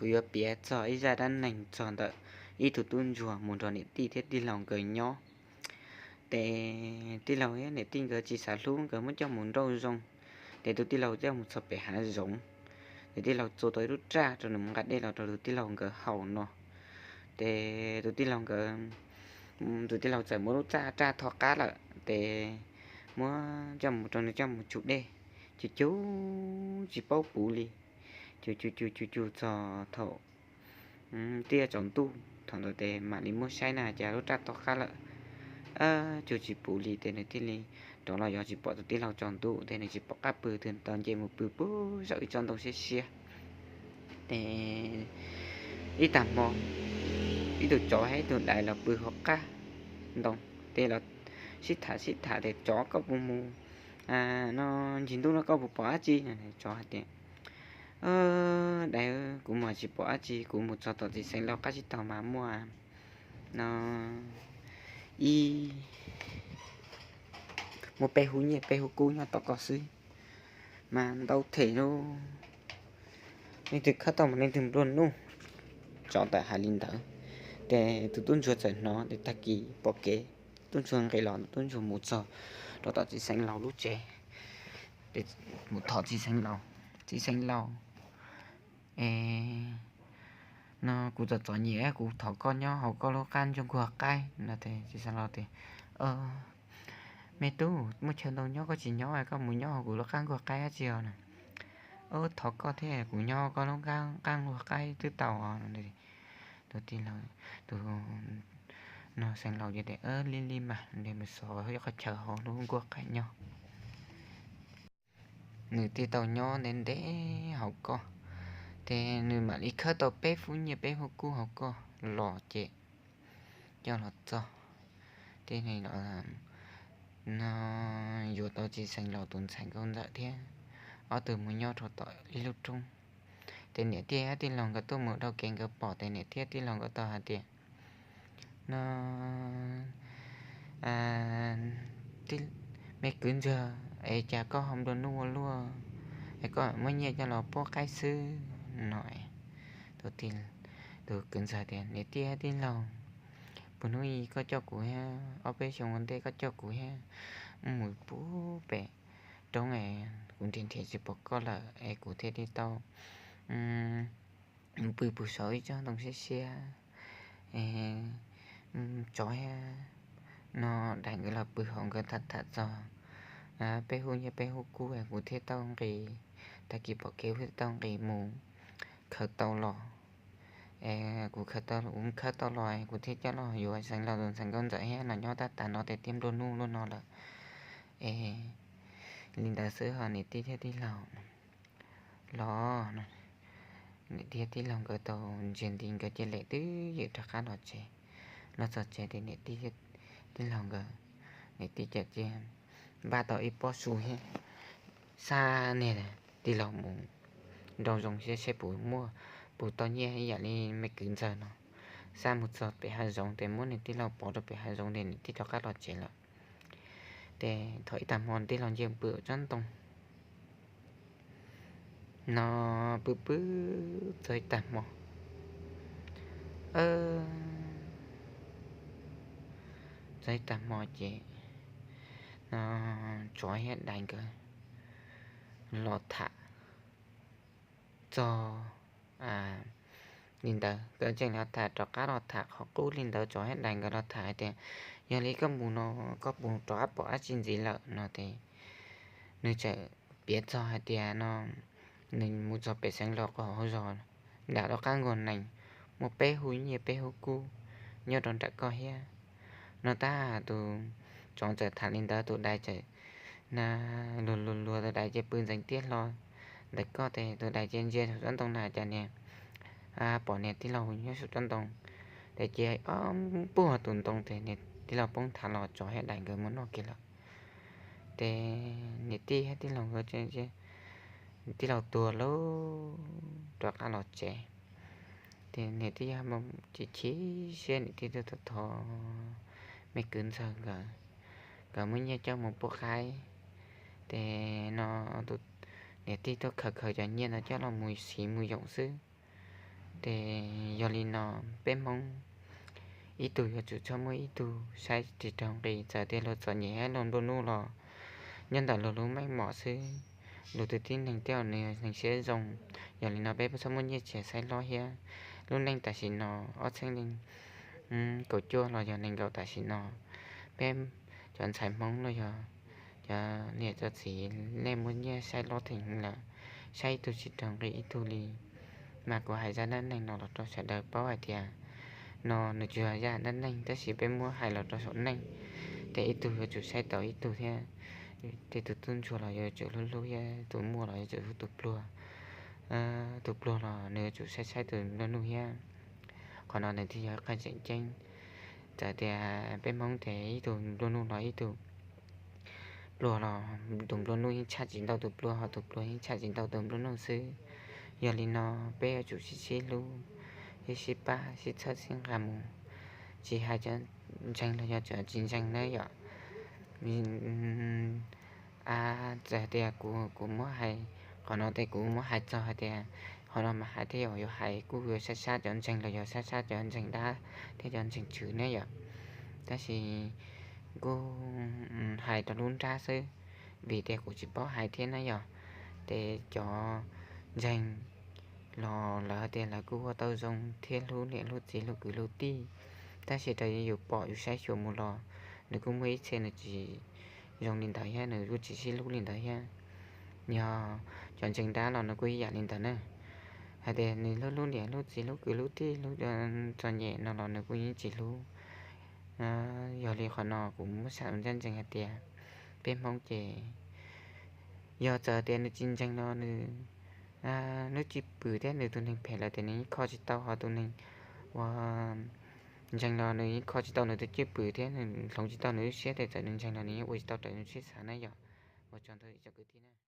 Kuv yuav piav txog ib zaj dab neeg txog ntawm ib tug tub ntsuag mus nrog niam tij thiab tij laug nkawd nyob. Ces tij laug thiab niam tij nkawd tsis xav hlub, nkawd muab coj mus nrauj zoo. Ces tus tij laug coj mus txog pem hav zoov, ces tij laug txua tau ib lub raj rau nws mus nqa dej los rau tus tij laug nkawd haus no. Ces tus tij laug nkawd, tus tij laug txawm muab lub raj, raj tho qab lawm ces muab coj mus rau nws coj mus tsum dej, cug cug tsis paub puv li, cug cug cug cug cug txog thaum twb yuav tsaus ntuj, thaum ntawd ces mam li muab saib na cas lub raj tho qab lawm, cug tsis puv li ces nws thiaj li rov los yuav tsis pom tus tij laug tsaus ntuj ces nws tsis pom qab pw, tus tau nce mus pw puag saum ib tsob ntoo siab siab. Ces ib tag hmo, ib tug tsov thiab ib tug dais los pw hauv qab ntoo, ces los sib tham sib tham tias, Tsov, koj puas mus, no ncig ntuj no koj puas pom dab tsi? Tsov hais tias, Dais, kuv mas tsis pom dab tsi, kuv mus txog tom txiv xeev laus qab tsib taug mas muaj, no, ib, muaj peb hub nyiaj peb hub kub nyob tom koj xwb, mas ntau them lauj, leej twg khawb tau mas leej twg nplua nuj. Tsov txawm hais li ntawd, ces tus tub ntsuag txawm hnov ces tag kis pom kev, tub ntsuag nqis los, tub ntsuag mus txog rau tom txiv xeev laus lub tsev, mus thov txiv xeev laus, Txiv xeev laus, es no kuv txom txom nyem, kuv thov koj nyob hauv koj lub qab ntsuag nkuaj qaib no. Txiv xeev laus tias, Me tub, muaj chaw ntau nyob koj tsis nyob, koj mus nyob hauv kuv lub qab nkuaj qaib dab tsi os? Thov koj thiab, kuv nyob koj lub qab nkuaj qaib twb tau os. Tus tij laug, tus no xeev laus ces tias, Li li mas, nws mus xov ib qhov chaw hauv lub nkuaj qaib nyob, nws thiaj tau nyob ntev ntev hauv koj, ces nws mam li khawb tau peb hub nyiaj peb hub kub hauv koj los ces coj los txog, ces nws los no yuav tau txiv xeev laus tus ntxhais nkauj ntxawm thiab, ob tug mus nyob rau tom ib lub roob. Ces niam tij thiab tij laug nkawd tuaj mus dhau kev nkawd pom, ces niam tij thiab tij laug nkawd tau hais tias, no, Me kwv ntxawg, es cas koj ho nplua nuj ua luaj, es koj muab nyiaj coj los pub qaib xwb no? Tus kwv ntxawg tias, Niam tij thiab tij laug, puag hnub i koj coj kuv thiab, ob peb xyoo ua ntej koj coj kuv thiab mus pub pem roob, kuv nrhiav nrhiav tsis pom koj lawm es kuv thiaj li tau pw pw saum ib tsob ntoo siab siab. Tsov thiab no dais nkawd los pw hauv, nkawd tham tham txog peb hub nyiaj peb hub kub, kuv thiaj tau nqis, tag kis pom kev thiaj tau nqis mus khaws tau los. Es kuv khaws tau, kuv khawb tau los kuv thiaj coj los yuav xeev laus tus ntxhais nkauj ntxawm thiab los nyob tab tom no, ces thiaj nplua nuj luaj no lawm. Es li ntawd xwb ho niam tij thiab tij laug los, niam tij thiab tij laug nkawd tau ntsia nti nkawd cia li twb ywm rov qab los tsev. Los txog tsev ces niam tij thiab tij laug nkawd, niam tij cia li npaj tau ib pob su thiab xa niag tij laug mus nrau zoo saib saib puas muaj, puas tau nyiaj ib yam li me kwv ntxawg no. Xa mus txog pem hav zoov ces muab niag tij laug pov rau pem hav zoov ces niam tij rov qab los tsev lawm. Ces thaum ib tag hmo tij laug nce pw tsob ntoo no, pw pw txog ib tag hmo, txog ib tag hmo ces no tsov thiab dais nkawd los tham txog li ntawd, nkawd tseem los tham rov qab los tham qhov qub li ntawd, tsov thiab dais nkawd los tham hais tias, Yog li koj mus no, koj puas rov qab pom dab tsi ntxiv lawm no? Ces nws txawm piav txog hais tias no nws mus txog pem xeev laus qhov hauv zos, nram lub qab nkuaj nees, muaj peb hub nyiaj peb hub kub nyob rau nram koj thiab no. Tab tus tsov txawm tham li ntawd, tus dais txawm na luag luag luag, tus dais ces pw ntxeev tiab hlo ntawm koj, ces tus dais ces ntsia saum tsob ntoo na cas niag pom niag tij laug nyob saum tsob ntoo, ces cia li puag tus ntoo ces niag tij laug poob nthav los, tsov thiab dais nkawd mus noj kiag lawm. Ces niam tij thiab tij laug nkawd, tij laug tuag lauj, rov qab los tsev. Ces niam tij thiaj chim chim siab, niam tij thiaj thov me kwv ntxawg nkawd, nkawd muab nyiaj coj mus pub qaib. Ces no niam tij tuaj khaws khaws cov nyiaj ntawd coj los mus siv mus yoom xwb. Ces yog li no, peb Hmoob ib tug yuav tsum txhob muab ib tug saib tsis raug nqi. Txawm tias luag txom nyem thiab luag nplua nuj los nyob ntawm luag lub meej mom xwb. Luag tus tib neeg tej zaum nws yog neeg siab zoo. Yog li no peb txhob muab nyiaj txiag saib hlob thiab. Lub neej tam sim no, ob txhiab nees nkaum cuaj los yog nees nkaum tam sim no, peb cov ntxhais Hmoob los yog cov niam cov txiv, nej muab nyiaj saib hlob heev lawm, saib ib tug tsis raug nqi ib tug li. Mas kuv hais zaj dab neeg no los rau sawv daws paub hais tias no nws tsis yog zaj dab neeg, tab sis peb muab hais los rau saum neej, ces ib tug yuav tsum saib taus ib tug thiab. Tej tus tub ntsuag los yuav tsum hlub hlub thiab, tus muaj los yuav tsum hlub tus pluag, tus pluag los nws yuav tsum saib saib tus nplua nuj thiab. Qhov no nws thiaj yog qhov tseem ceeb. Txawm tias peb Hmoob ces ib tug nplua nuj los ib tug pluag los tus nplua nuj yeej tshaj tsis ntau tus pluag, ho tus pluag yeej tshaj tsis ntau tus nplua nuj xwb. Yog li no, peb yuav tsum sib sib hlub, sib sib pab, sib txhawb sib nqa mus, tsis hais cov ntseeg los yog cov tsis ntseeg na yom. A, txawm tias kuv, kuv muab hais, qhov no ces kuv muab hais txog hais tias, qhov no mas hais tej zaum yuav hais kuj yuav sab sab cov ntseeg los yog sab sab cov ntseeg dab thiab cov ntseeg tswv ne yom. Tab sis kuj hais rau lub nrab xwb, vim tias kuv tsis paub hais thiab na yom. Ces cov ntseeg los lawv tias lawv kuj ua tau zoo thiab hlub niam hlub txiv hlub kwv hlub tij, tab sis raws yus pom yus saib xyuas mus los nws kuj muaj ib txhia nws tsis zoo li ntawd thiab, nws kuj tsis sib hlub li ntawd thiab. Yog cov ntseeg dab los nws kuj ib yam li ntawd na, hais tias nws hlub hlub niam hlub txiv hlub kwv hlub tij, hlub txom nyem no los nws kuj yeej tsis hlub. Yog li qhov no kuv muab xav ua ncaj ntsees hais tias peb Hmoob ces yog txawm tias nws tsis ntseeg los nws lub cwj pwm thiab nws tus neeg phem lawm tias nws yeej kho tsis tau, ho tus neeg uas ntseeg los nws yeej kho tsis tau nws tus cwj pwm thiab nws hloov tsis tau nws lub siab, ces txawm nws ntseeg los nws yeej ua tsis tau raws nws siab xav na yom. Ua tsaug ntau ib tsoom kwv tij na.